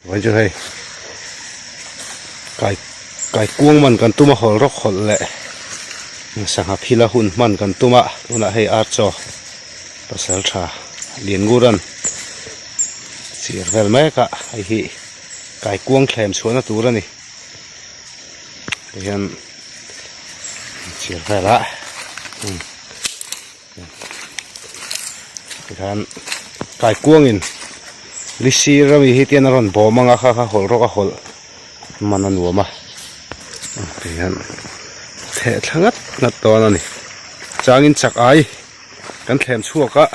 Vai chu hei kai kai kuang man kan tum a hawl rawk hawlh leh sangha phila hun hman kan tum a tunah hei ar chaw pasal tha lian nguran chir vel mek a hei hi kai kuang thlem chhuahna tur a ni tihian chir vel a Tikhan kaikuangin li sir ami hi tian a rawn bawm ang a kha kha hawlh rawk a hawlh man a nuam a tihian theh thla ngat ngat dawn a ni changin chak ai kan thlem chhuak a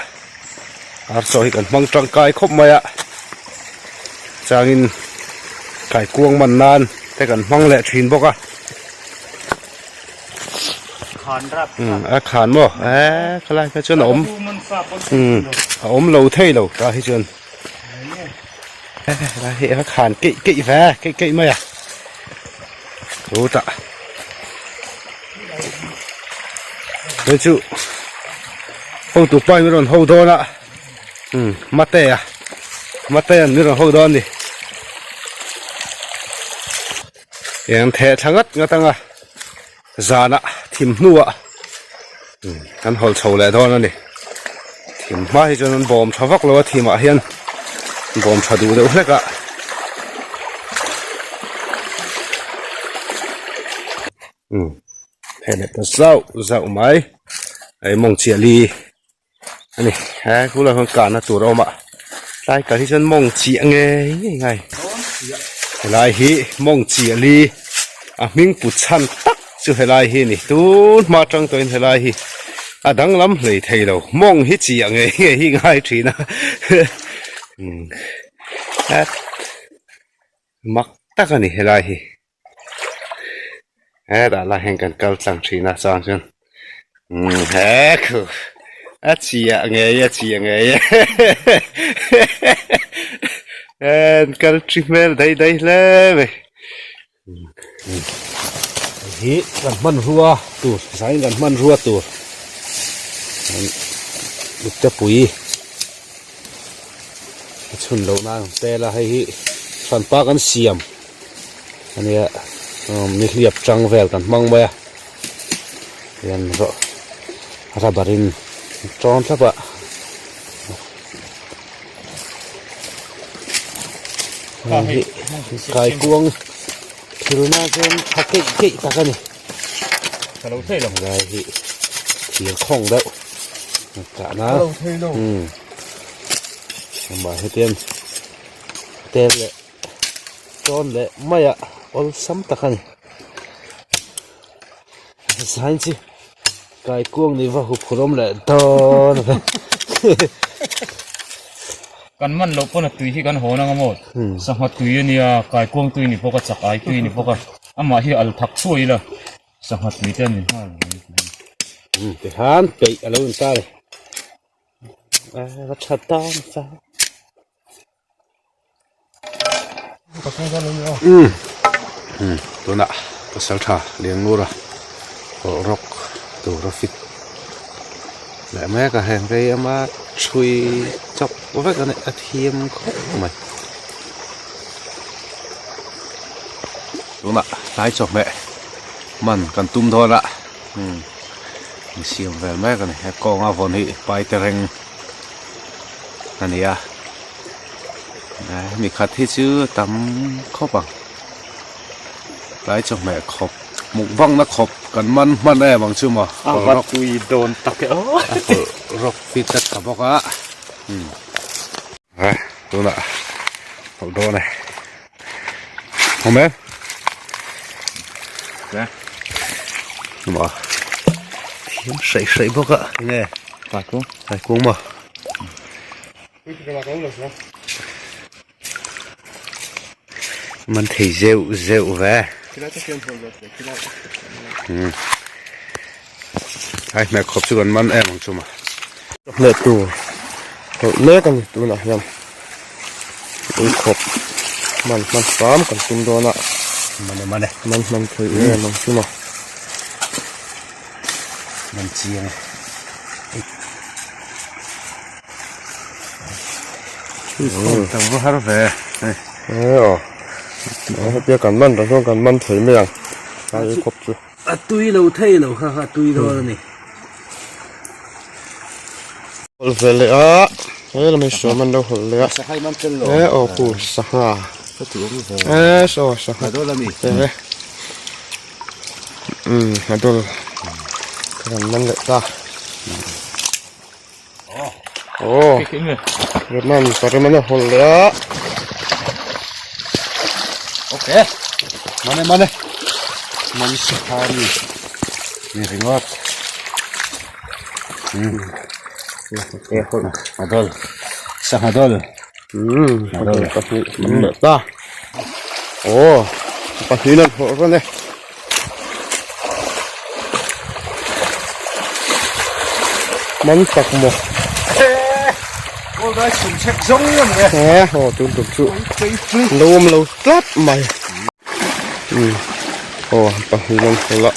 ar chaw hi kan hmang tangkai khawp mai a changin kaikuang man nan te kan hmang leh thin bawk a. A khan maw eh khalai kha chuan a awm a awm lo thei lo tah hi chuan helai hi a khan keih keih ve keih keih mai a chutah hei chu hotu pa in rawn ho dawn a matea matea an rawn ho dawn a ni. Eng theh thla ngat ngat anga zanah thim hnuah kan hawl chho leh dawn a ni. Thim hma hi chuan an bawm tha vak lo a thimah hian bawm tha duh deuh hlek a. Theh leh ta zauh zauh mai hei mawng chiah li a ni he khulai ah khuan kahna tur a awm a tlai kal hi chuan mawng chiah ngei ngei ngai helai hi mawng chiah li a hming put chhan tak chu helai hi a ni tun hma atang tawhin helai hi a danglam hlei thei lo mawng hi chiah ngei ngei hi ngai thin a mak tak a ni helai hi. Hetah lah hian kan kal tlang thin a chuan chuan umm he khu a chiah ngei a chiah ngei e an kal thi hmel daih daih hle mai hei hi kan hmanrua tur zain kan hmanrua tur iptepui a chhun loh nan tel a hei hi hranpa kan siam. Ania nihliap chang vel kan hmang mai a hian rawh rubber in tawn thlap a hei hi kaikuang thil na chuan tha keih keih tak a ni helai hi thir khawng deuh kahna amah hetiang tel leh. Tawn leh mai a awlsam tak a ni zain chu kaikuang ni va huphurh awm leh dawn a Kan man loh pawn a tui hi kan hawn ang a maw sangha tui a nia kaikuang tui ni bawk a chak ai tui ni bawk a amah hi al thak chhuah ila sangha tui te a ni nghal mai Tikhan peih a lo intar a va tha ta nasa. Tunah pasal tha Lianngura hawlh rawk tur a fit leh mek a heng rei ama thui chawp vek a ni a thiam khawp mai tunah tlai chawhmeh man kan tum dawn a insiam vel mek a ni he kawnga vawn hi paite reng a ni a. Nikhat hi chu a tam khawp ang tlai chawhmeh khawp muk vangna khawp kan man hman em ang chu maw a va tui dawn tak e aw a hawlh rawk fit a tha bawk a tunah hawlh dawn e awm em maw thiam hraih hraih bawk a enge kaikung kaikung maw. Man thei zeuh zeuh ve. Ai hmel khawp chu kan man em ang chu ma. Leh tur hawlh mek a ni tunah hian ui khawp man hman hram kan tum dawn a. Mane mane. Man hman thei em ang chu ma. Man chiang e. Tam va har ve. E aw hetia kan man reng chuan kan man thei mai ang a ei khawp chu. A tui lo thei lo kha kha a tui dawn a ni. Hawlh ve leh a he lam hi suam an lo hawlh leh a e aw khu sangha e saw sangha e umm a dawl ka rawn man leh ta aw Raman pa Raman a hawlh leh a okay mane mane man sangha ni ni ringawt. A dawl sangha dawl a dawl pahnih an leh ta aw pahnih an hawh rawn e man tak maw he aw tun tum chu lo awm lo tlat mai aw pahnih an hawlh a.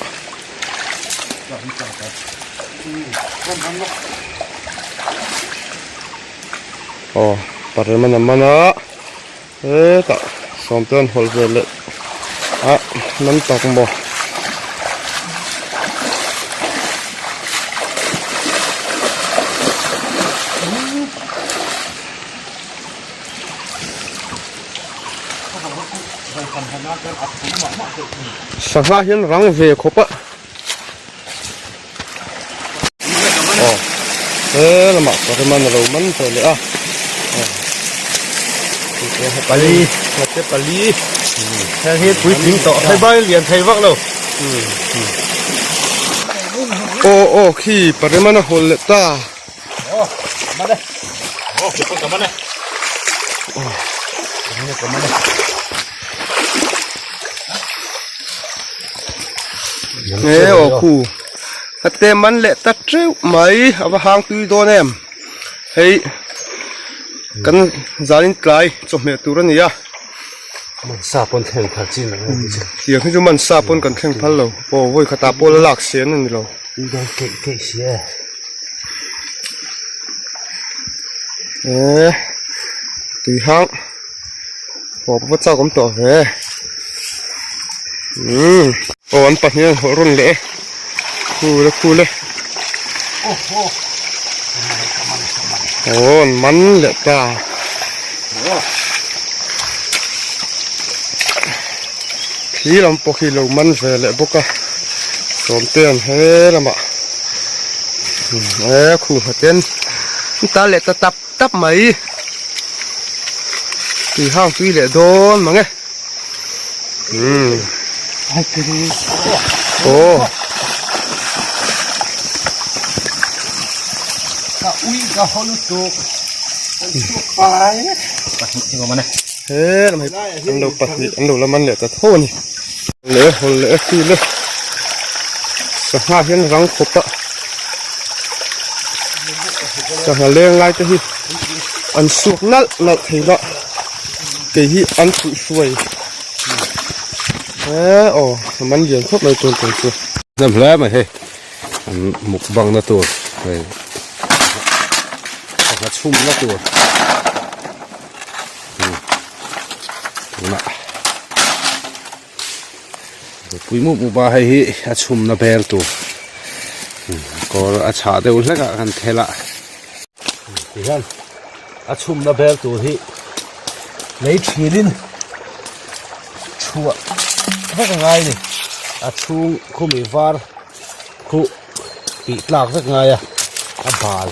Aw parem a man a hetah sawmte an hawlh ve leh a man tak maw. Sangha hian rang ve khawp a. Aw he lamah pariman a lo man ve leh a pali ngate pali heng hi puitling tawh hei bai lian thei vak lo aw aw khi pariman a hawl leh ta aw man e aw ke pawh ka man e ka man e He aw khu hate man leh ta teuh mai a va hang tui dawn em hei kan zan in tlai chawhmeh tur a ni a man sa pawn thleng phal chin ang em chu tiang hi chu man sa pawn kan thleng phal lo aw vawi khatah pawh la lak sen a ni lo tui dawn keih keih si e eh tui hang. Aw va chak awm tawh ve umm aw an pahnih an hawlh rawn leh e khul e khul e aw an man leh ta khi lam pawh khi lo man ve leh bawk a sawmte an he lamah e khu nghaten an tal leh ta tap tap mai tui hang tui leh dawn mang e umm aw ka ui ka haw lutuk an chhuak pai he lam hei an lo pahnih an lo la man leh ta tho a ni leh hawl leh a khi le sangha hian rang khawp a sangha leng lai te hi an suak nalh nalh thei la kei hi an fuih hruai he aw a man lian khawp mai tun tum chu. Hnem hle mai hei an mukbang na tur hei sangha chhum na tur. Tunah pui mup mup a hei hi a chhumna bel tur kawr a chhah deuh hlek ah kan thel a tihian a chhumna bel tur hi lei thilin chhuah vek a ngai a ni a chhung khumi var khu tih tlak vek ngai a a bal.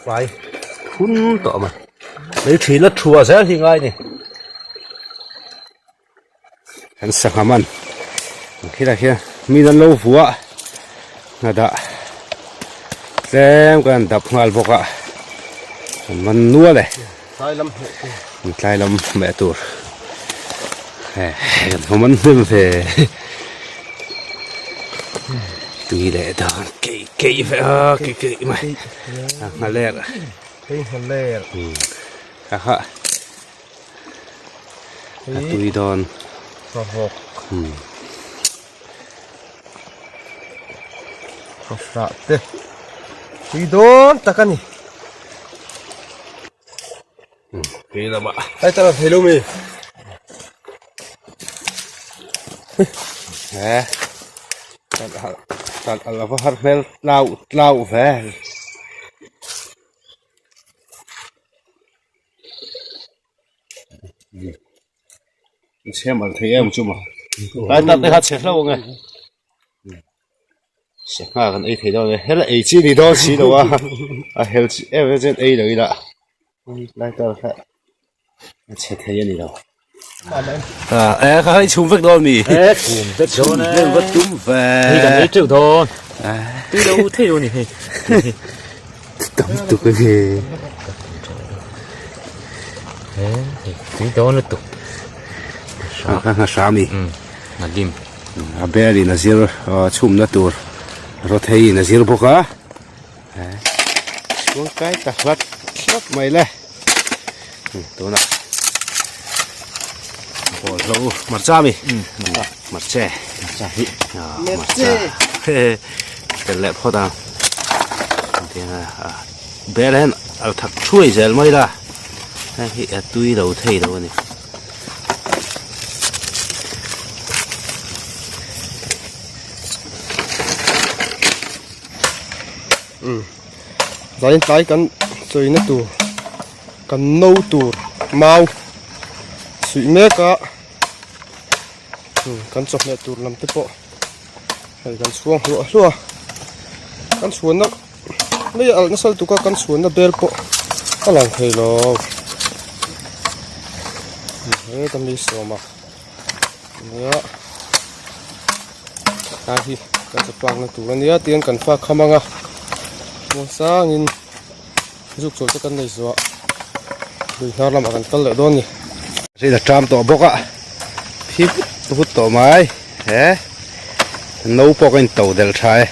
Pai phun tawh mai. Lei thina thua zel hi ngai ni. Kan sangha man ang khilai khian mi an lo vuah hna dah tlem kan dap nghal bawk a an man nual e tlai lam hmeh tur he kan hmu man hnem ve tui leh dan keih keih ve a keih keih mai a nghaler nghaler ha ha. A tui dawn. Rawk. Rawhrah te. Tui dawn tak a ni. Tui lamah. Hei tala thei lo mi. He. Tal al ava har hmel tlau tlau ve. Chhe mal thei em chu maw tlai tak te kha chhe hlauh ang e sangha kan ei thei dawn e hel ei chi ni dawn si lo a a hel chi em em chuan ei lo ila tlai tak kha a chhe thei a ni lo e kha hei chhum vek dawn mi e chhum vek dawn e chhum vek tum ve hei kan ei teuh dawn tui lo thei lo ni hei tam tuk a ni. Tui dawn lutuk. A hra mi. A lim. A bel in a zir chhumna tur rawthei in a zir bawk a. Chhuang kai ta hlat hlat mai le. Tunah bawlhlo hmarcha mi. Hmarcha. Hmarcha hi. Hmarcha. Tel leh phawt ang. Bel hian a thak thuai zel mai la hei hi a tui lo thei lo a ni. Umm zain tlai kan chawina tur kan no tur mau suih mek a kan chawhmeh tur lam te pawh hei kan chhuang hluah hluah a kan chhuanna Mai alh nasa lutuk a kan chhuanna bel pawh a lang thei lo heta mi sawm a nia tlai hi kan chawtlakna tur ania tihian kan fa kham ang a muangchangin zuk chawl te kan nei zuah lui hnar lamah kan kal leh dawn a ni. Rin a ṭam tawh bawk a thi vut vut tawh mai he no pawh ka in to delh tha e.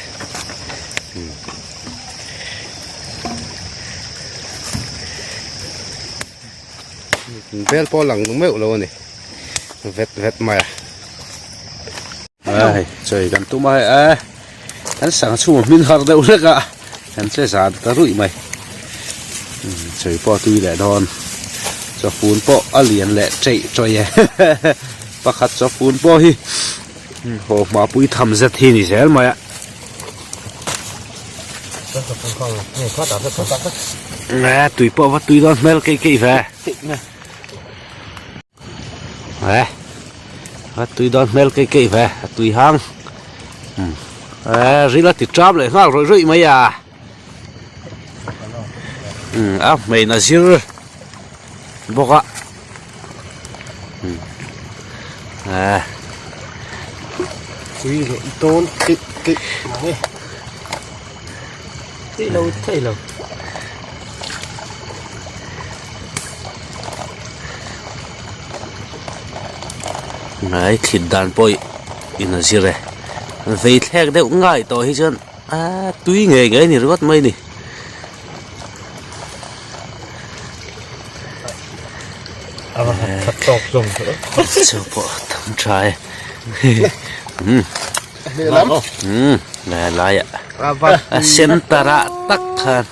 Bel pawh a lang meuh lo a ni vet vet mai a. Hei chawi kan tum a hei e kan sangha chhungah hmin har deuh hlek a kan che zan ta ruih mai chawi pawh a tui leh dawn chawfun pawh a lian leh cheih chawi e pakhat chawfun pawh hi haw hma pui tham zet hi ni zel mai a. Tui pawh va tui dawn hmel keih keih ve. E a tui dawn hmel keih keih ve a tui hang e ril a ti tap leh nghal rawih rawih mai a a hmeina zir bawk a e tui leh dawn keih keih mai tui lo thei lo. Ngai thlit dan pawh in a zir e vei thlek deuh ngai tawh hi chuan a tui ngei ngei a ni ringawt mai a ni. Chu pawh tam tha e laiah a center ah tak khan.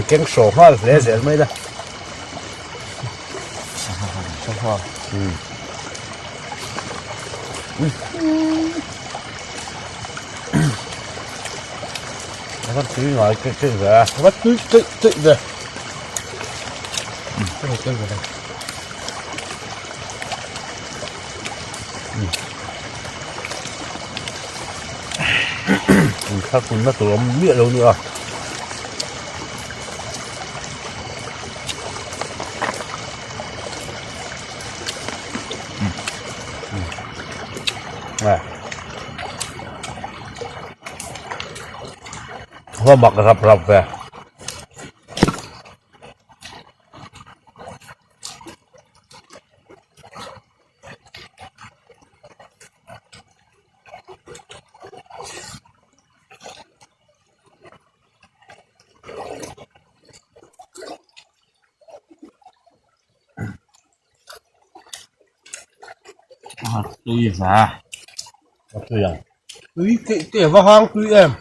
Keng hraw nghal hle zel mai la. A va tui ngai keih keih ve a. A va tui keih keih ve. Thar punna tur awm miah lo nia. Hoa mak rap rap ve. Tui va. A tui ang. Tui keih te va hang tui em.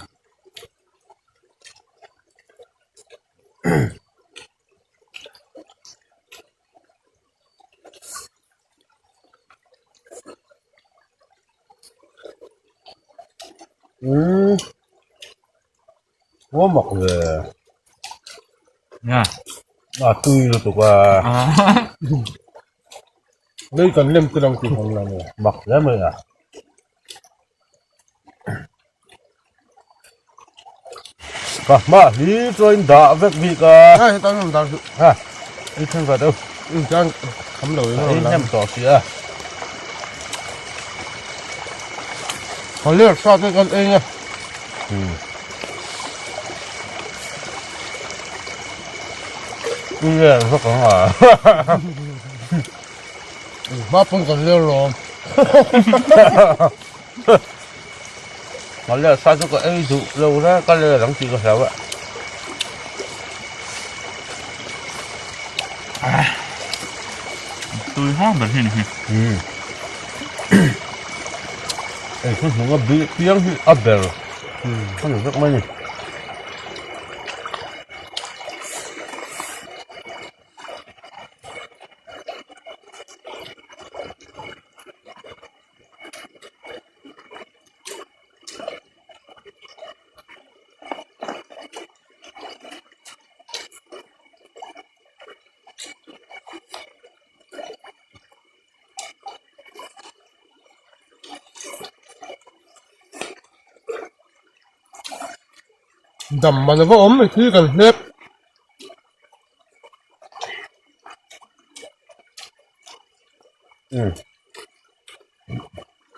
Umm Ua mak ve. Nia. A tui lutuk a. Lei kan lem te lang tih hawng la ni. Mak hle mai a. Ka hma hi chuan in dah vek bik a. Ha heta an rawn dah suh. Ha i then vat deuh. Um chuan kham lo in a rawn lam. Hnem tawh si a. Khaler sa te kan ei a. Um. Tui vel vek ang a. Hma pawn kan ler lawm. Mahle sa chu ka ei duh lo reng ka ler ang tih ka hlau a. Tui hang ber hi ni hi. Umm. Ei chu hnung a bih piang hi a ber. A ni vek mai ni. Dam man a va awm mai khi kan hlep. Umm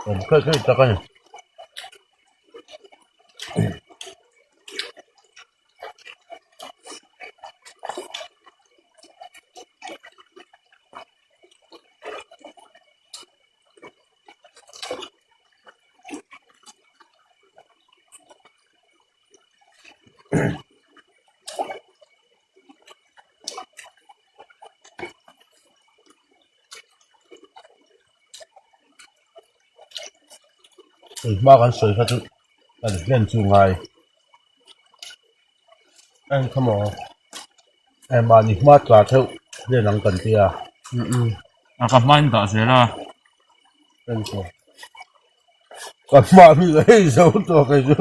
awm khaih khaih tak a ni. Hma kan sawi kha chu kan hlen chu ngai Eng kha maw? Eng mahni hma tla theuh hlen ang kan tia. A ka hma in dah zel a. Eng chu. Ka hma mi ka hei zo tawh kei chu.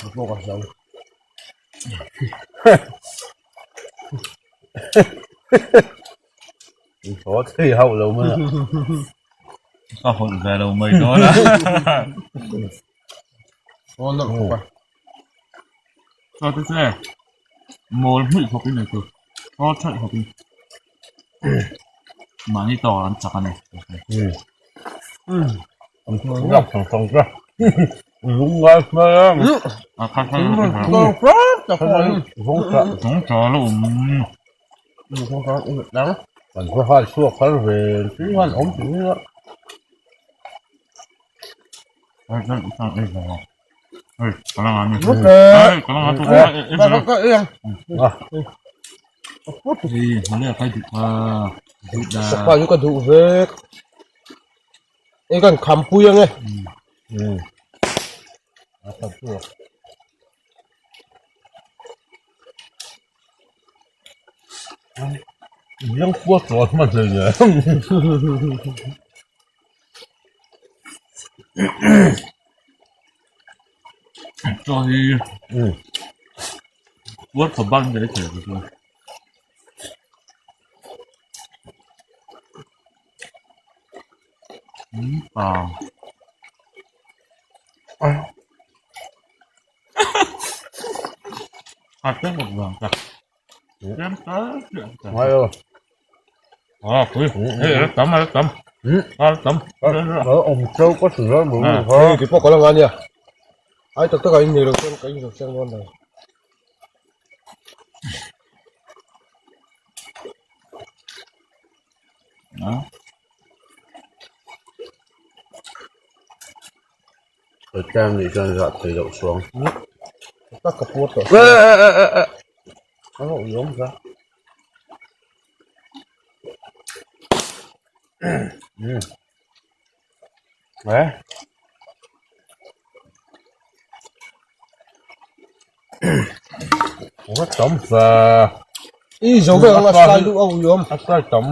Ka pawh ka zo. In thaw thei hauh lo mai a. Ka hawlh ve lo mai dawn a. Aw nalh khawp a. Chaw te che mawl hmuih khawp in eitur chaw thaih khawp in mahni tawk an chak a ni. Lak thang thang ta lung ngai hmel em. A kha kha Vawng tha lo um. Kan va hal chhuak har ve tui han awm tih hi a. Sapa chu ka duh vek ei kan kham pui ange Biang pua tawh hman hlei Chaw hi uar khawp bak in ka la thei lo chu. Hei ti pawh ka la ngai ania ai tak tak ah in nei lo chuan ka in zo chiang dawn lo. Tlem nih chuan zah thei loh chuang. Tak ka puar tawh. A lo uiawm za. Eh. Ua tam ve. I zo ve ang a slide lu a uiawm. A slide tam.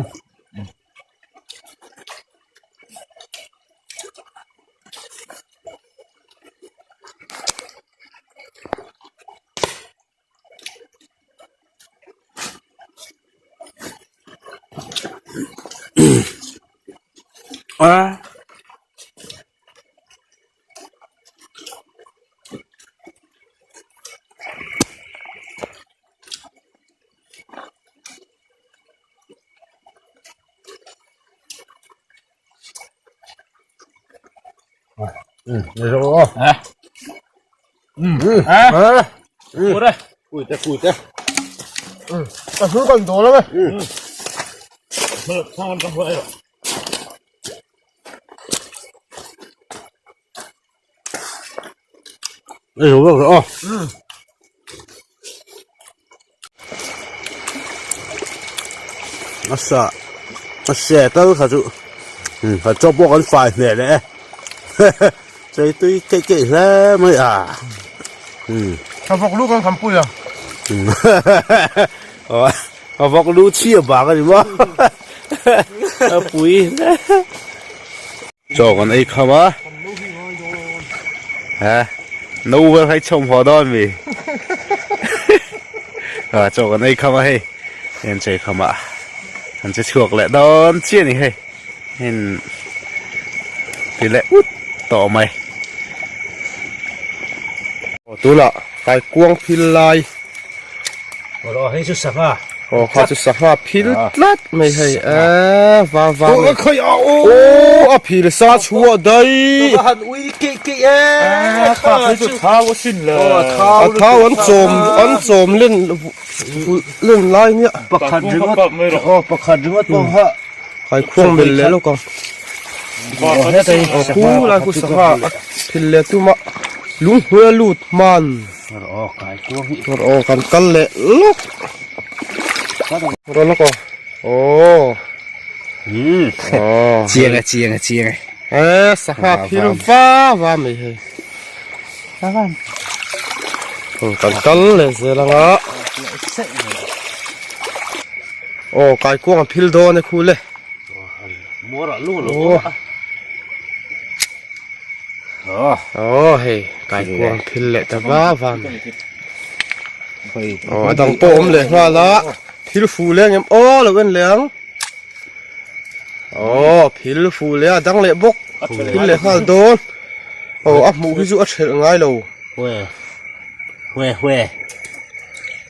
A A hnung kan dawl ang e. A sa a se tal kha chu kan chaw pawh kan fai hmel leh e chei tui keih keih hle mai a a vawk lu kan kham pui a a vawk lu chhia bak a ni maw a pui hle chaw kan ei kham a ha no vel kha i chhawm haw dawn mi a chaw kan ei kham a hei heng chei kham ah an che chhuak leh dawn chiah a ni hei heng ti leh ut tawh mai aw tunah kaikuang phil lai Aw hei chu sangha aw kha chu sangha phil tlat mai hei eee va va aw khawi a aw aw a phil sa chhuah daih ka han ui keih keih e kha hei chu thau a sin le a thau an chawm an chawm len len lai nia pakhat ringawt aw pakhat ringawt pawh kha kaikhuang mel leh lawk ang aw khu lai khu sangha a phil leh tuma lunghnuai a lut hman. Aw kan kal leh lawk rawn lawk aw aw aw chiang e chiang e chiang e e sangha phil va va mai hei kan kal leh zel anga aw kaikuang a phil dawn e khu le aw Aw hei kaikuang phil leh ta va va mai aw a dang pawh awm leh nghal a thil fu leh ang em aw lo en leh ang aw thil fu leh a dang leh bawk thil leh nghal dawn aw a hmuh hi chu a thelh ngai lo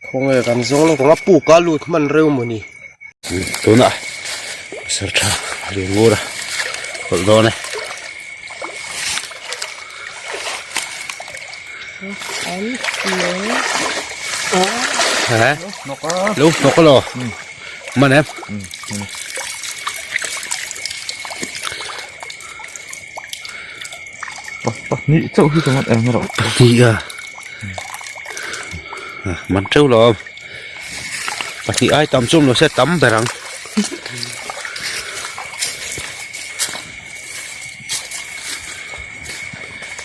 khawnge kan zawng lawk ang a puk a lut hman reuh maw ni. Tunah pasal tha lian ngur a hawlh dawn e. Lo hnawk a lo man em. Pahnih chauh hi ka man em erawh. Pahnih a man teuh lo awm. Pahnih ai tam chu awm lo se tam ber ang.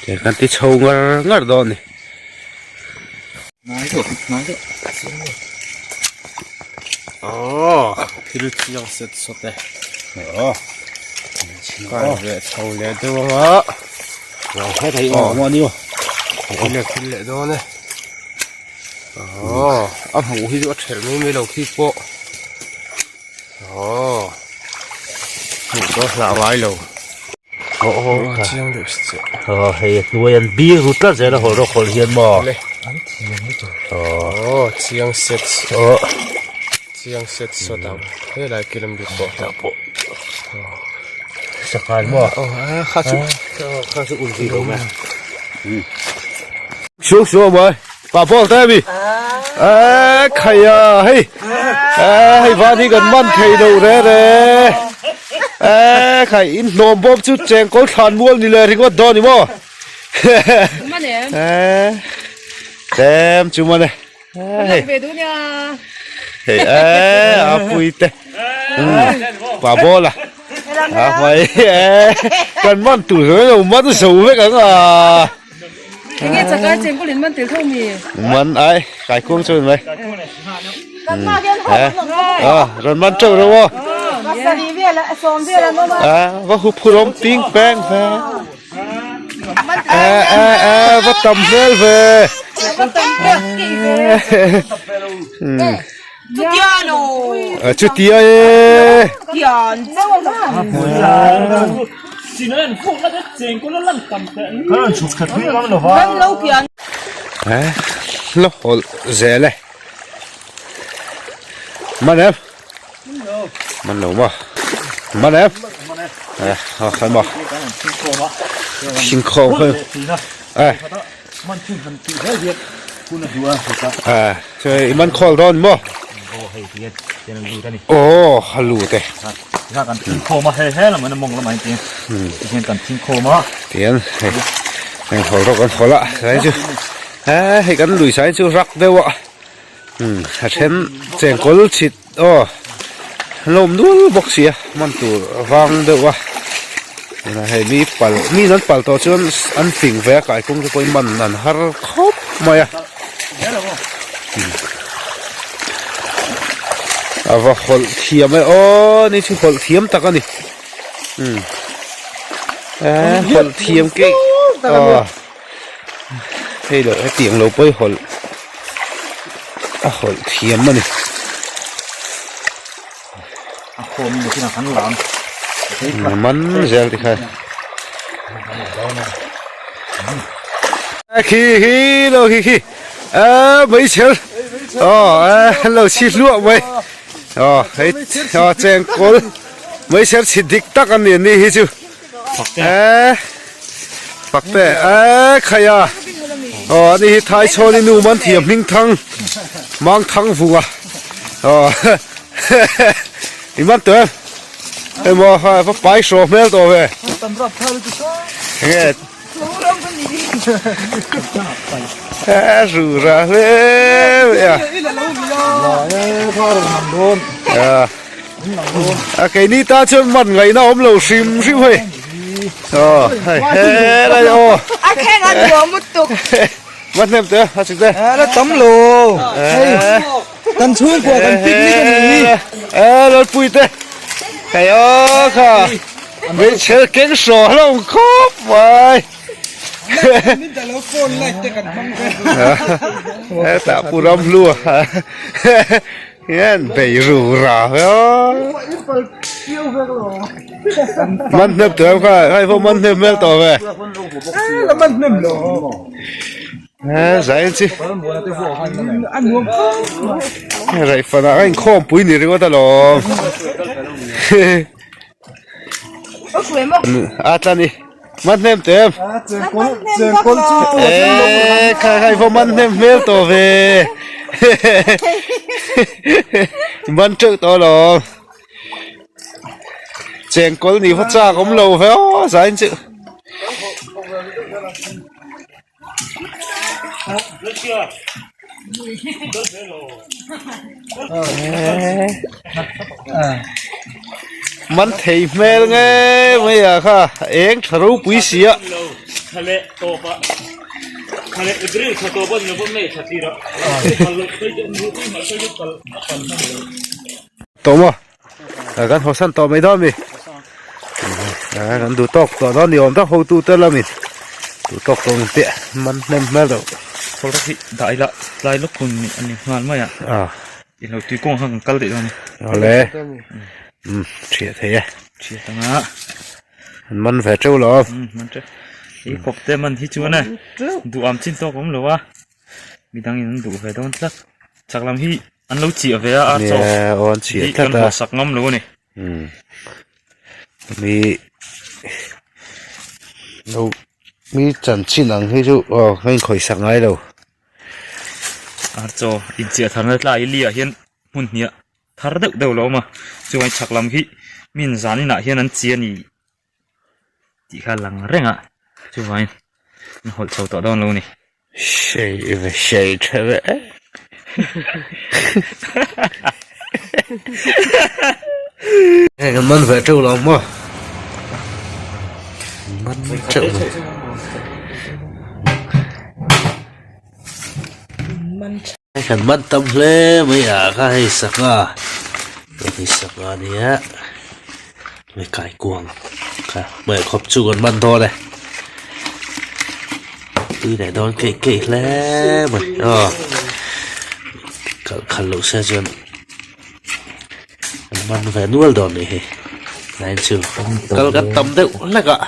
Tiang kan ti chho ngar ngar dawn a ni. Nai deuh nai deuh. Aww thil chiang set sawt e. Aww. Kai ve chho leh deuh anga. Wow he thei aw maw ni aw. Thil leh thil leh dawn e. Aww a hmuh hi chu a thelh mai mai lo khi pawh. Aww hmuh dawn hlah ngai lo. Aw aw chiang deuh chiah. Aw hei a hnuai an bik ru tlat zel a hawlh rawk hawlh hian maw. An thiam lutuk. Aw chiang set aw chiang set sawt ang helai kilam bik pawh tah pawh sanghal maw aw kha chu kha chu ul zui lo mai suak suak mai pa bawk ta mi a khaia hei a hei van hi kan man thei lo re re a khai in hnawm bawm chu chengkawl thlan mual ni leh ringawt dawn ni maw tlem chu mawle hei hei a pui te pa bawla a hmai kan man tur zawng lo man zo vek ang a Enge chakai chengkawl in man tel tho mi? Man ai kai kuang chu mai. Ah, ran man teuh ro. Ah, va hu phurom ping peng ve. Eh eh eh va tam hmel ve. Chutia e. Eh la hawlh zel e. Man em? Man lo maw? Man em? Eh a khai maw? Thingkhawm kha eh. Eh chuan i man khawl dawn maw? Aw a lut e. Tian hei heng hawl rawk an hawl a sai chu eh hei kan lui sai chu rak deuh a. Umm a then chengkawl chhit aw lawm nual bawk si a hman tur vang deuh a tunah hei mi pal mi an pal tawh chuan an fing ve a kaikung te pawhin man an har khawp mai a a va hawlh thiam e aw ni chu hawlh thiam tak a ni umm eh hawlh thiam keih aw. Hei loh hetiang lo pawh hi hawlh a hawlh thiam a ni. Man zel ti khan. Khi khi lo khi khi a mai chher aw lo chhi hluah mai aw hei aw chengkawl mai chher chhi dik tak a ni ani hi chu. Fakte Fakte e khaia aw ani hi thai chhawni nu man thiam hming thang mang thang vunga aw i man tawh em emaw ha va pai hraw hmel tawh ve enge e ru ra hle mai a A keini ta chuan man ngaihna awm lo hrim hrim hei. Aw hei helai aw. A kheng a nuam lutuk. Va hnem teh a chik te. La tam lo. Hei kan chhungkua kan picnic a nih hi. E Lalpui te. Hei aw kha. Hmeichhe keng hraw hlawm khawp mai. Hetah Pu Ramhlua. Hian bei ru ra man hnep tawh em kha hai pawh man hnep hmel tawh ve zai chi raih fanah a inkhawm pui ni ringawt alawm a tla ni man hnem tawh em eh khai khai pawh man hnem hmel tawh ve man teuh tawh alawm chengkawl nih va chak awm lo ve aw zain chu. Man thei hmel nge mai ah kha eng tha ropui si a. Tawh maw kan hawsan tawh mai dawn mi kan duh tawk tawh dawn ni awm tak hotu te lamin duh tawk tawh ang teh man hnem hmel deuh Kawr hi dah ila tlai lawk hun a ni nghal mai a ilo tui kawng kha kan kal daih dawn a ni awle thiah thei e thiah tanga. An man ve teuh lo. Man teuh. I khawp te man hi chuan e duh am chin tawk awm lo a. Midang in an duh ve dawn tlat. Chak lam hi an lo chiah ve a ar chaw. Nia aw an chiah tlat a. Kan hawsak ngam lo a ni. Mi lo mi chanchin ang hi chu aw ka inkhawihsak ngai lo. Ar chaw inchiah tharna tlai liah hian hmun hniah thar deuh deuh lo awm a chuan chhak lam hi mi in zan inah hian an chi a ni tih kha a lang reng a chuvangin an hawlh chho tawh dawn lo a ni. Sei ve sei tha ve e kan man ve teuh lo maw man teuh lo. Kan man tam hle mai a kha hei sangha hei sangha a nia hei kaikuang kha hmeh khawp chu kan man dawn e tui leh dawn keih keih hle mai aw kalh khalh loh se chuan an man ve nual dawn a nih hi line chu kal kan tam deuh hlek a.